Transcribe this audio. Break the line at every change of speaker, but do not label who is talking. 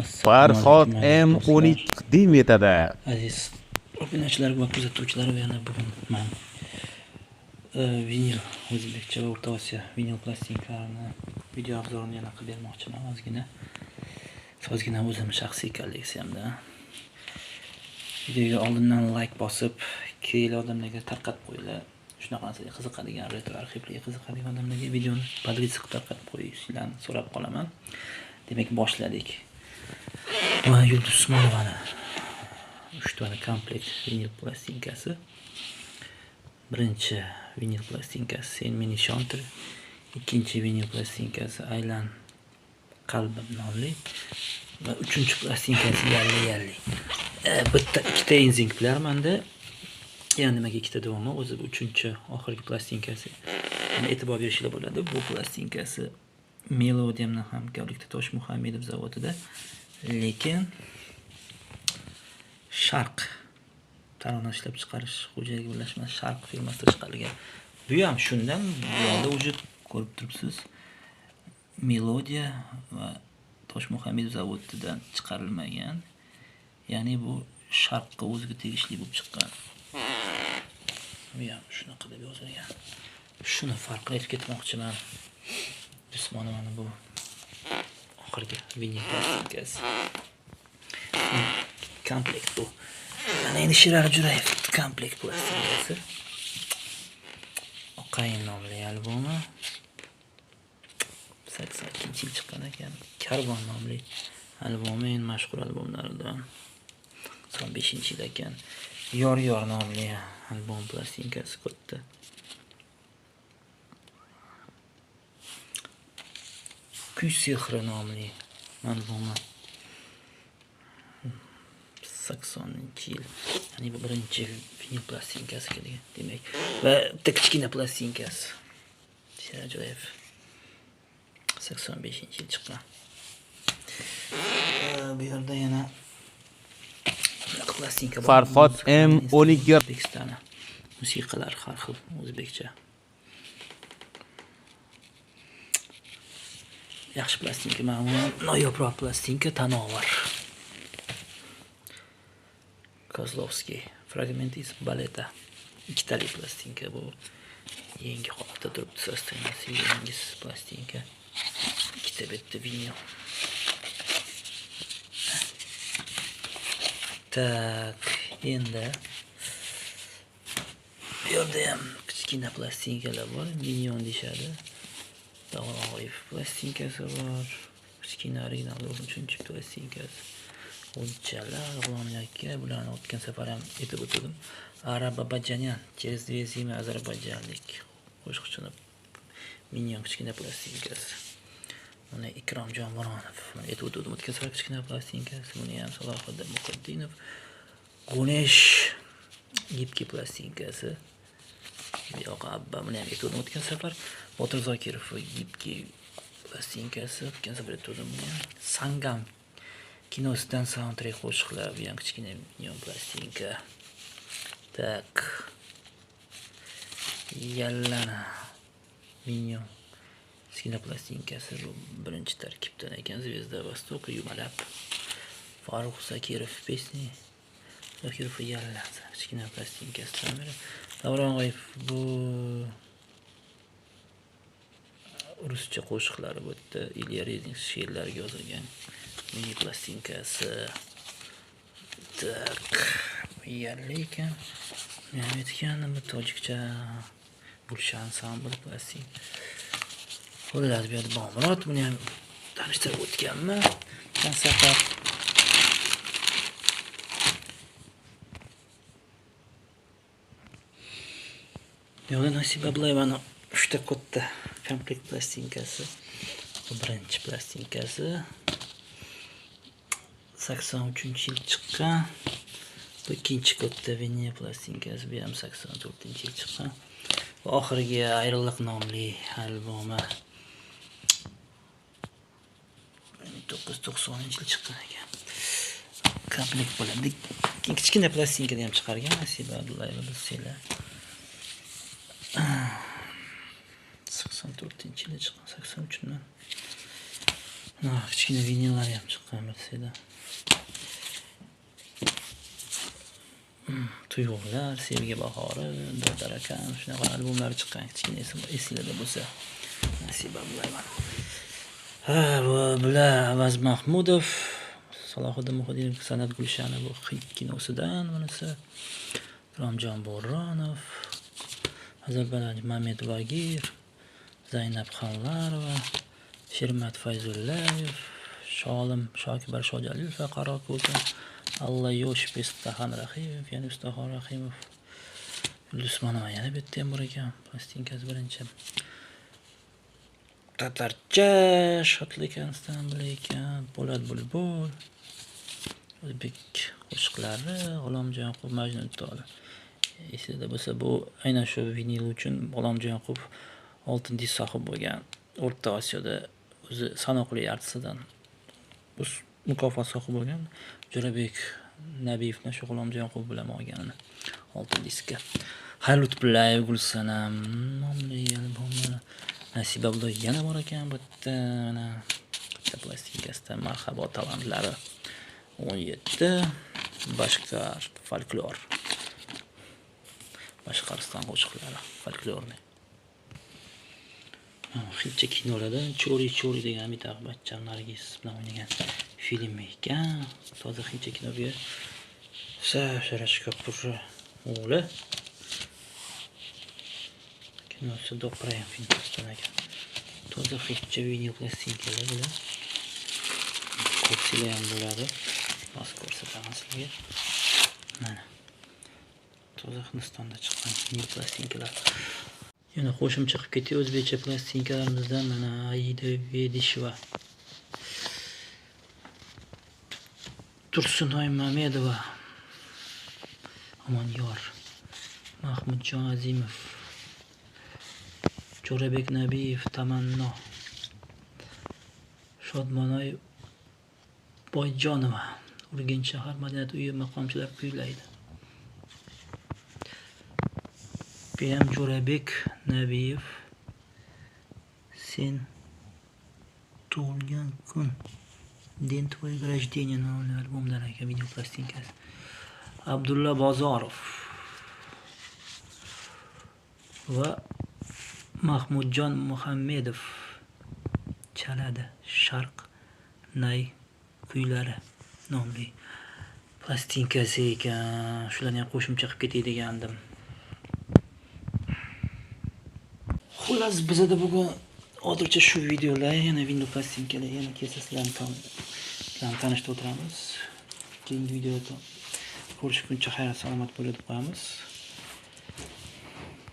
Farhod M12 taqdim etadi.
Aziz obunachilar va kuzatuvchilar, yana bugun men vinil o'zbekcha va O'rta Osiyo vinil plastinkalarini video obzorini yana qilib bermoqchiman ozgina. Ozgina o'zim shaxsiy kolleksiyamda. Videoga oldindan like bosib, kerakli odamlarga tarqatib qo'yinglar. Shunaqa narsaga qiziqadigan, retro arxivlarga qiziqadigan odamlarga videoni podlitsa qilib tarqatib qo'yishlarini so'rab qolaman. Demak, boshladik. Va Yulduz Usmonovani 3 dona komplekt vinil plastinkasi. Birinchi vinil plastinkasi Sen meni ishontir, ikkinchi vinil plastinkasi Aylan qalbim nomli va uchinchi plastinkasi Yalli Yalli. Bitta ikkita ekzemplyar menda. Yana nimaga ikkita davomi? O'zi bu uchinchi oxirgi plastinkasi. Buni e'tibor berishinglar bo'ladi. Bu plastinkasi Melodiya bilan hamkorlikda Toshmuhammedov zavodida, lekin Sharq tarona ishlab chiqarish xo'jaligi birlashmasi Sharq firmasida chiqarilgan. Bu ham shundan, bu yoqda уже ko'rib turibsiz. Melodiya va Toshmuhammedov zavodidan chiqarilmagan. Ya'ni bu Sharqqa o'ziga tegishli bo'lib chiqqan. Bu ham shunaqa deb yozilgan. Shuni farqini aytib ketmoqchiman. Usmonovani bu oxirgi vinil plastinkasi. Komplekt bu. Mana endi Sherali Jo'rayev komplekt plastinkasi. Oqayin nomli albomi. 82-yil chiqqan ekan. Karvon nomli albomi eng mashhur albomlaridan. 95-yil ekan. Yor Yor nomli albom plastinkasi katta. Kuy sehri nomli albomi 80-yil. Ya'ni bu birinchi vinil plastinkasi kelgan, demak. Va bitta kichkina plastinkasi. Sherali Jo'rayev 85-yil chiqqan. Bu yerda yana plastinka bor.
Farhod M12
O'zbekiston musiqalar har xil o'zbekcha. Yaxshi plastinka, mana bu noyobroq plastinka Tanovar. Kozlovskiy fragment iz baleta. Ikkitali plastinka bu. Yangi holatda turibdi, sostenasi yangi plastinka. Ikkita betda vinil. Tak, endi bu yerda ham kichkina plastinkalar bor, minion deyishadi. Davron G'oyipov plastinkasi bor. Kichkina original 13 plastinkasi. O'nchalar G'ulom aka, bularni o'tgan safar ham aytib o'tdim. Ara Babajanyan, Через две зимы ozarbayjonlik qo'shiqchini minion kichkina plastinkasi. Buni Ikromjon Mironov, buni aytib o'tdim o'tgan safar kichkina plastinkasi. Buni ham Salohiddin Muhiddinov, Gunesh gibki plastinkasi. Bu yoq Abba, buni ham aytib o'tdim o'tgan safar. Botir Zokirov gibki plastinkasi, o'tgan safar aytib o'tdim buni ham. Sangam kinosidan soundtrack qo'shiqlar, bu ham kichkina minion plastinka. Tak. Yallana minion kichkina plastinkasi, bu birinchi tarkibdan ekan. Zvezda Vostoka yumalab. Farruh Zakirov pesni. Zakirov yalla kichkina plastinkasidan biri. Davron G'oyipov bu ruscha qo'shiqlari bu yerda Ilya Reznik she'rlariga yozilgan mini plastinkasi. Tak, yalla ekan. Men aytganim bu tojikcha Gulshan ansambl plastik. Xullas, bu yerda Bomurod, buni ham tanishtirib o'tganman. O'tgan safar. Bu yoqda Nasiba Ablayevani 3 ta katta komplekt plastinkasi. Bu birinchi plastinkasi. 83-yil chiqqan. Bu ikkinchi katta vinil plastinkasi, bu ham 84-yil chiqqan. Va oxirgi Ayriliq nomli albomi 1990-yil chiqqan ekan. Komplekt bo'ladi. Keyin kichkina plastinkada ham chiqargan Nasiba Abdullayeva bilsanglar. 84-yilda chiqqan, 83-dan. Kichkina vinillar ham chiqqan bilsanglar. Tuyg'ular, Sevgi bahori, Dodar akam, shunaqa albomlar chiqqan kichkina esinglarda bo'lsa. Nasiba Abdullaeva. Ha, bular Avaz Mahmudov, Salohiddin Muhiddinov San'at gulshani bu Hind kinosidan bunisi. Ikromjon Bo'ronov, Azarbayjon Mamet Vagir, Zaynab Xanlarova, Shermat Fayzullayev, Sholim Shokibar Shojalilov va Qaro ko'zi, Alla Yosh Ustaxon Rahimov, ya'ni Ustaxon Rahimov, Yulduz Usmonova yana bu yerda ham bor ekan, plastinkasi birinchi. Tatarcha Shotlik ansambli ekan, Po'lat Bulbul, o'zbek qo'shiqlari, G'ulomjon Yoqub Majnun toli. Esingizda bo'lsa, bu aynan shu vinil uchun G'ulomjon Yoqub oltin disk sohib bo'lgan. O'rta Osiyoda o'zi sanoqli artistidan bu mukofot sohib bo'lgan. Jo'rabek Nabiyevni shu G'ulomjon Yoqub bilan olganini oltin diskka. Xayr Lutfullayev, Gulsanam nomli albomlar. Nasiba Abdullayev yana bor ekan bu yerda. Mana bitta plastinkasida Marhabo talantlari 17 Bashqar folklor. Boshqirdiston qo'shiqlari folklorni. Hindcha kinolarda Chori Chori degan Amitabh Bachchan Nargis bilan o'ynagan film ekan. Toza hindcha kinoga Raj Kapur o'g'li. Kinosi Doprayam Hindiston ekan. Toza hindcha vinil plastinkalar bular. Ko'rsanglar ham bo'ladi. Hozir ko'rsataman sizlarga. Mana. Toza Hindistonda chiqqan vinil plastinkalar. Yana qo'shimcha qilib ketdik o'zbekcha plastinkalarimizdan mana Aida Vedisheva, Tursunoy Mamedova, Amonyor, Mahmudjon Azimov, Jo'rabek Nabiyev, Tamanno, Shodmonoy Boyjonova, Urganch shahar madaniyat uyi maqomchilar kuylaydi. PM Jo'rabek Nabiyev, Sen tug'ilgan kun, День твоего рождения nomli albomdan ekan video plastinkasi. Abdulla Bozorov va Mahmudjon Muhammedov chaladi Sharq nay kuylari nomli plastinkasi ekan. Shularni ham qo'shimcha qilib ketay degandim. Xullas, bizada bugun hozircha shu videolar, yana video plastinkalar, yana kelsa sizlarni tanishtirib o'tiramiz. Keyingi videoda ko'rishguncha xayr salomat bo'lib qo'yamiz.